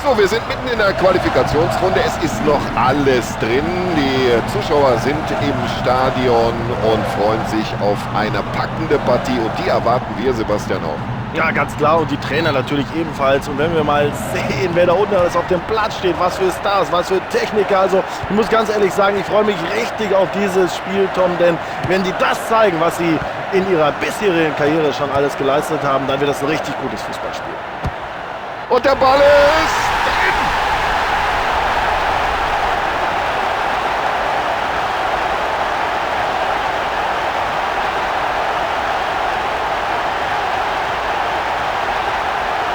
So, wir sind mitten in der Qualifikationsrunde. Es ist noch alles drin. Die Zuschauer sind im Stadion und freuen sich auf eine packende Partie. Und die erwarten wir, Sebastian, auch. Ja, ganz klar. Und die Trainer natürlich ebenfalls. Und wenn wir mal sehen, wer da unten alles auf dem Platz steht, was für Stars, was für Techniker. Also, ich muss ganz ehrlich sagen, ich freue mich richtig auf dieses Spiel, Tom. Denn wenn die das zeigen, was sie in ihrer bisherigen Karriere schon alles geleistet haben, dann wird das ein richtig gutes Fußballspiel. Und der Ball ist drin.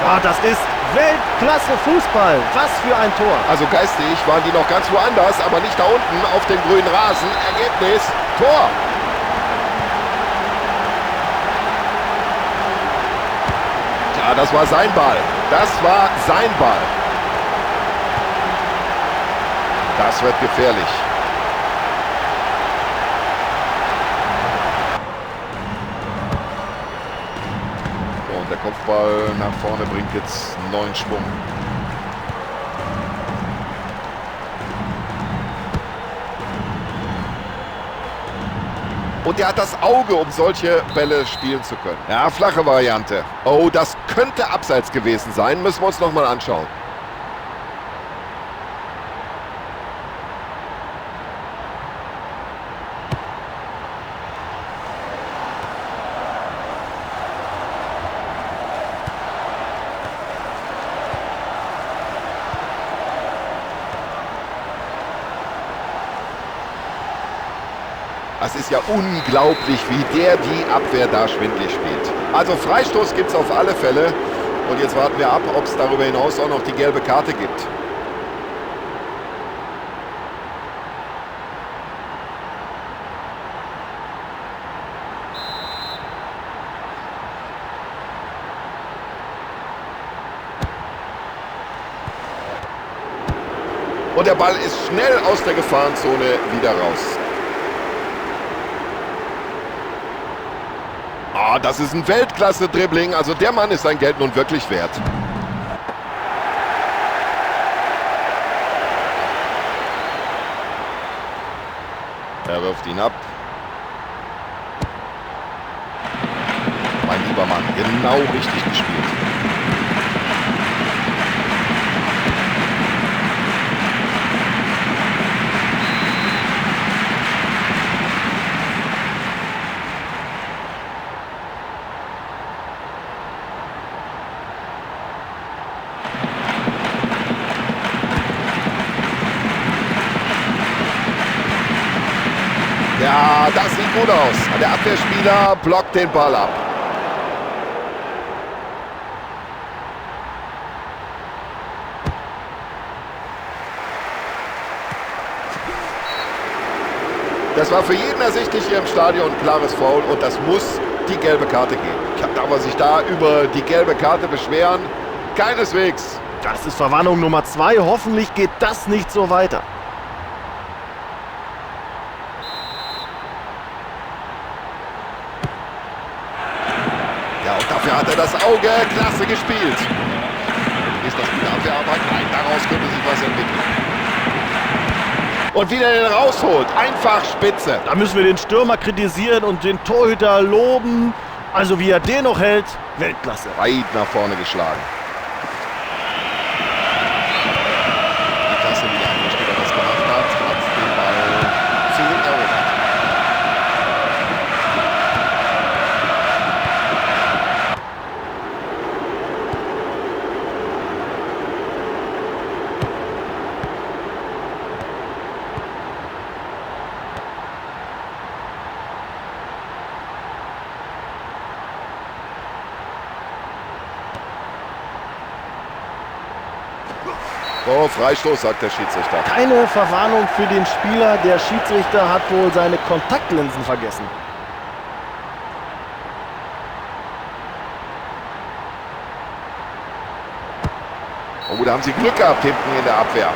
Ja, das ist Weltklasse Fußball. Was für ein Tor. Also geistig waren die noch ganz woanders, aber nicht da unten auf dem grünen Rasen. Ergebnis, Tor. Ja, das war sein Ball. Das war sein Ball. Das wird gefährlich. So, und der Kopfball nach vorne bringt jetzt neuen Schwung. Und er hat das Auge, um solche Bälle spielen zu können. Ja, flache Variante. Oh, das könnte abseits gewesen sein. Müssen wir uns nochmal anschauen. Das ist ja unglaublich, wie der die Abwehr da schwindlig spielt. Also Freistoß gibt's auf alle Fälle. Und jetzt warten wir ab, ob's darüber hinaus auch noch die gelbe Karte gibt. Und der Ball ist schnell aus der Gefahrenzone wieder raus. Ah, das ist ein Weltklasse-Dribbling. Also der Mann ist sein Geld nun wirklich wert. Er wirft ihn ab. Mein lieber Mann, genau richtig gespielt. Ja, das sieht gut aus. Der Abwehrspieler blockt den Ball ab. Das war für jeden ersichtlich hier im Stadion ein klares Foul und das muss die gelbe Karte geben. Darf man sich da über die gelbe Karte beschweren? Keineswegs. Das ist Verwarnung Nummer 2. Hoffentlich geht das nicht so weiter. Ja, und dafür hat er das Auge. Klasse gespielt. Ist das gute Abwehrarbeit? Nein, daraus könnte sich was entwickeln. Und wieder den rausholt. Einfach spitze. Da müssen wir den Stürmer kritisieren und den Torhüter loben. Also wie er den noch hält, Weltklasse. Weit nach vorne geschlagen. Die Klasse, wie der Abwehrspieler das gemacht hat, hat den Ball zurückerobert. Oh, Freistoß, sagt der Schiedsrichter. Keine Verwarnung für den Spieler. Der Schiedsrichter hat wohl seine Kontaktlinsen vergessen. Oh, da haben sie Glück gehabt hinten in der Abwehr.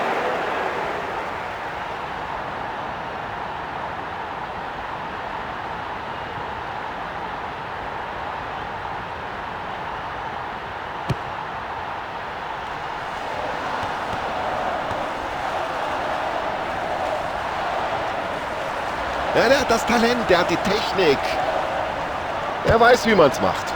Ja, der hat das Talent, der hat die Technik. Er weiß, wie man es macht.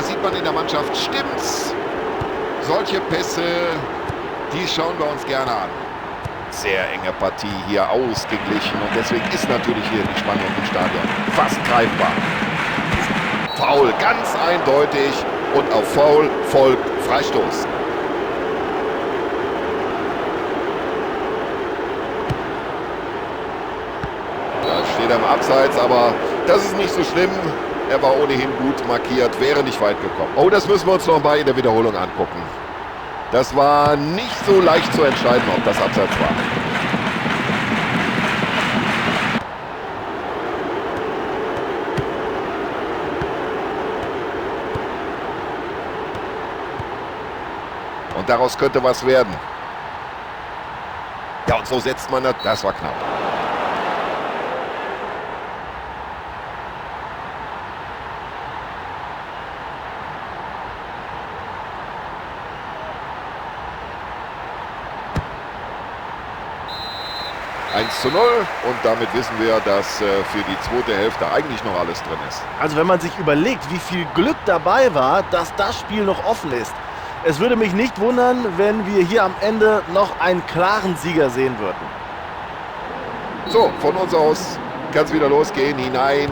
Sieht man in der Mannschaft, stimmt's. Solche Pässe, die schauen wir uns gerne an. Sehr enge Partie hier, ausgeglichen, und deswegen ist natürlich hier die Spannung im Stadion fast greifbar. Foul, ganz eindeutig, und auf Foul folgt Freistoß. Da steht er im Abseits, aber das ist nicht so schlimm. Er war ohnehin gut markiert, wäre nicht weit gekommen. Oh, das müssen wir uns noch mal in der Wiederholung angucken. Das war nicht so leicht zu entscheiden, ob das Abseits war. Und daraus könnte was werden. Ja, und so setzt man das. Das war knapp. 1:0 und damit wissen wir, dass für die zweite Hälfte eigentlich noch alles drin ist. Also wenn man sich überlegt, wie viel Glück dabei war, dass das Spiel noch offen ist. Es würde mich nicht wundern, wenn wir hier am Ende noch einen klaren Sieger sehen würden. So, von uns aus kann es wieder losgehen, hinein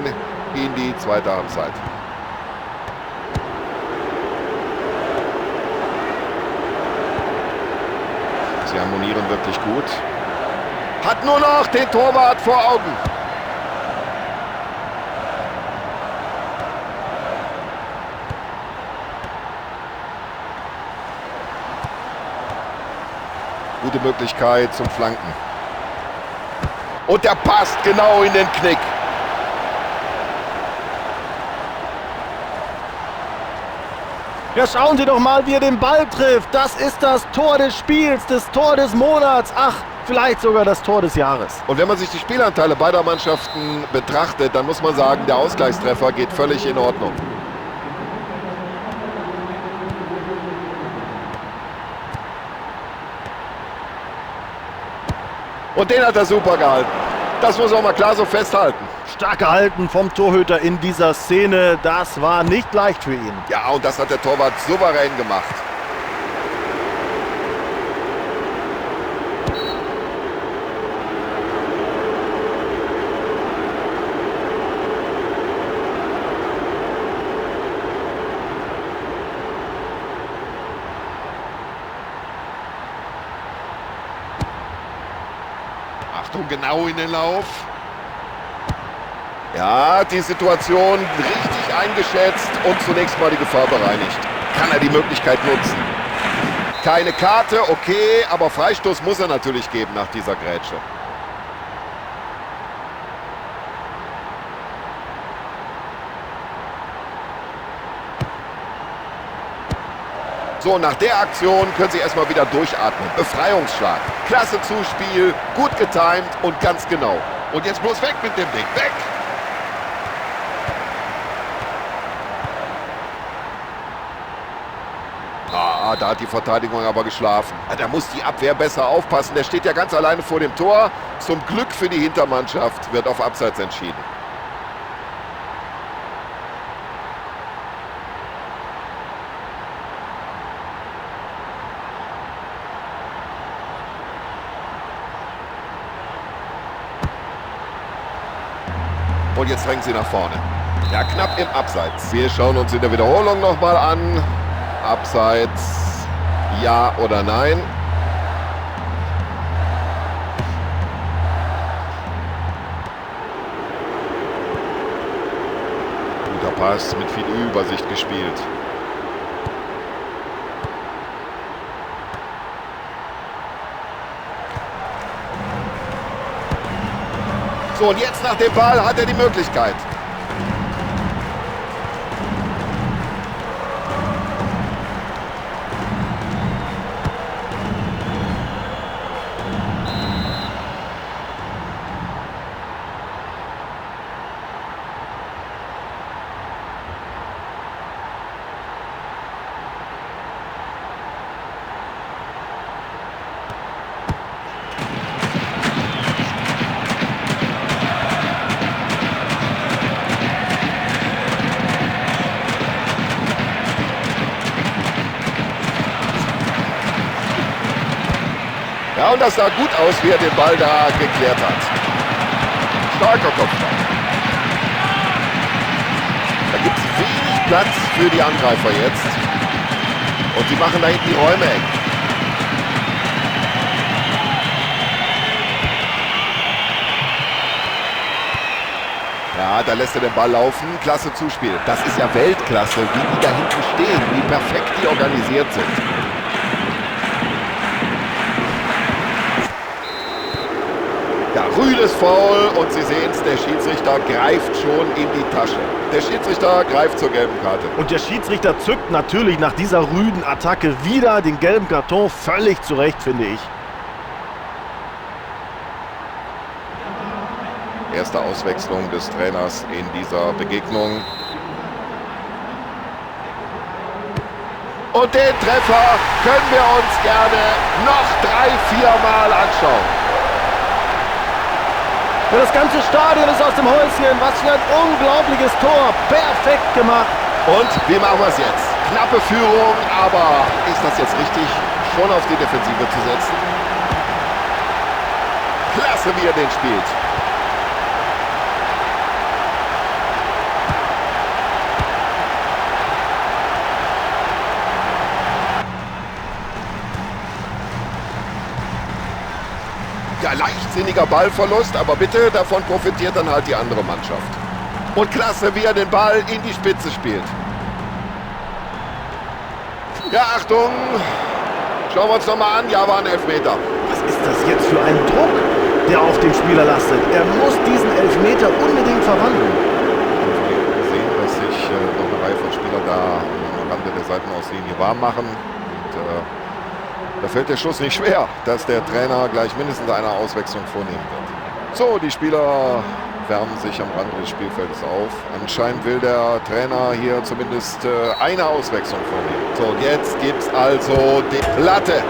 in die zweite Halbzeit. Sie harmonieren wirklich gut. Hat nur noch den Torwart vor Augen. Gute Möglichkeit zum Flanken. Und der passt genau in den Knick. Ja, schauen Sie doch mal, wie er den Ball trifft. Das ist das Tor des Spiels, das Tor des Monats. Ach, vielleicht sogar das Tor des Jahres. Und wenn man sich die Spielanteile beider Mannschaften betrachtet, dann muss man sagen, der Ausgleichstreffer geht völlig in Ordnung. Und den hat er super gehalten. Das muss man mal klar so festhalten. Stark gehalten vom Torhüter in dieser Szene. Das war nicht leicht für ihn. Ja, und das hat der Torwart souverän gemacht. Achtung, genau in den Lauf. Ja, die Situation richtig eingeschätzt und zunächst mal die Gefahr bereinigt. Kann er die Möglichkeit nutzen? Keine Karte, okay, aber Freistoß muss er natürlich geben nach dieser Grätsche. So, nach der Aktion können Sie erstmal wieder durchatmen. Befreiungsschlag. Klasse Zuspiel, gut getimt und ganz genau. Und jetzt bloß weg mit dem Ding. Weg! Ah, da hat die Verteidigung aber geschlafen. Da muss die Abwehr besser aufpassen. Der steht ja ganz alleine vor dem Tor. Zum Glück für die Hintermannschaft wird auf Abseits entschieden. Und jetzt drängen sie nach vorne. Ja, knapp im Abseits. Wir schauen uns in der Wiederholung nochmal an. Abseits. Ja oder nein? Guter Pass, mit viel Übersicht gespielt. So, und jetzt nach dem Ball hat er die Möglichkeit. Ja, und das sah gut aus, wie er den Ball da geklärt hat. Starker Kopfball. Da gibt es wenig Platz für die Angreifer jetzt. Und die machen da hinten die Räume eng. Ja, da lässt er den Ball laufen. Klasse Zuspiel. Das ist ja Weltklasse, wie die da hinten stehen, wie perfekt die organisiert sind. Ja, rüdes Foul und Sie sehen es, der Schiedsrichter greift schon in die Tasche. Der Schiedsrichter greift zur gelben Karte. Und der Schiedsrichter zückt natürlich nach dieser rüden Attacke wieder den gelben Karton. Völlig zu Recht, finde ich. Erste Auswechslung des Trainers in dieser Begegnung. Und den Treffer können wir uns gerne noch 3-4 Mal anschauen. Ja, das ganze Stadion ist aus dem Häuschen. Was für ein unglaubliches Tor. Perfekt gemacht. Und wie machen wir es jetzt? Knappe Führung, aber ist das jetzt richtig, schon auf die Defensive zu setzen? Klasse, wie er den spielt. Ja, leichtsinniger Ballverlust, aber bitte, davon profitiert dann halt die andere Mannschaft. Und klasse, wie er den Ball in die Spitze spielt. Ja, Achtung! Schauen wir uns nochmal an. Ja, war ein Elfmeter. Was ist das jetzt für ein Druck, der auf dem Spieler lastet? Er muss diesen Elfmeter unbedingt verwandeln. Wir sehen, dass sich noch eine Reihe von Spielern da am Rande der Seitenauslinie warm machen. Und da fällt der Schuss nicht schwer, dass der Trainer gleich mindestens eine Auswechslung vornehmen wird. So, die Spieler wärmen sich am Rande des Spielfeldes auf. Anscheinend will der Trainer hier zumindest eine Auswechslung vornehmen. So, und jetzt gibt es also die Latte.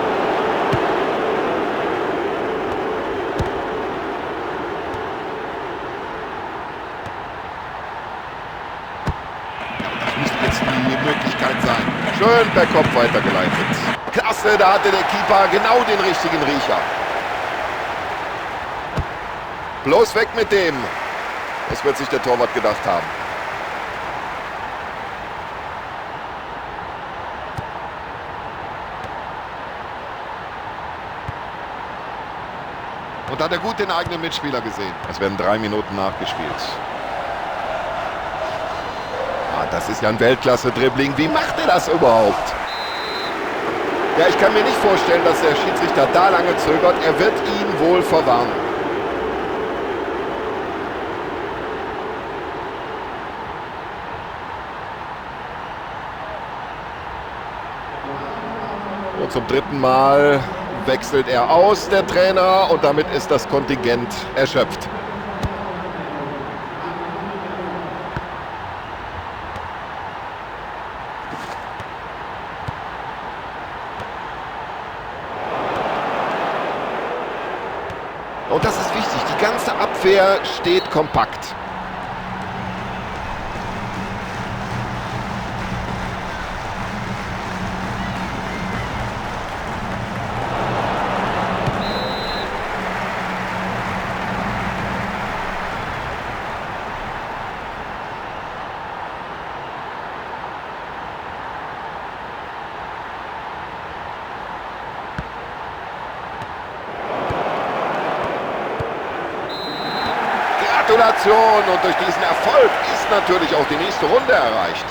Ja, das müsste jetzt die Möglichkeit sein. Schön per Kopf weitergeleitet. Klasse, da hatte der Keeper genau den richtigen Riecher. Bloß weg mit dem. Das wird sich der Torwart gedacht haben. Und da hat er gut den eigenen Mitspieler gesehen. Es werden 3 Minuten nachgespielt. Ah, das ist ja ein Weltklasse-Dribbling. Wie macht er das überhaupt? Ja, ich kann mir nicht vorstellen, dass der Schiedsrichter da lange zögert. Er wird ihn wohl verwarnen. Und zum dritten Mal wechselt er aus, der Trainer, und damit ist das Kontingent erschöpft. Und das ist wichtig, die ganze Abwehr steht kompakt. Gratulation und durch diesen Erfolg ist natürlich auch die nächste Runde erreicht.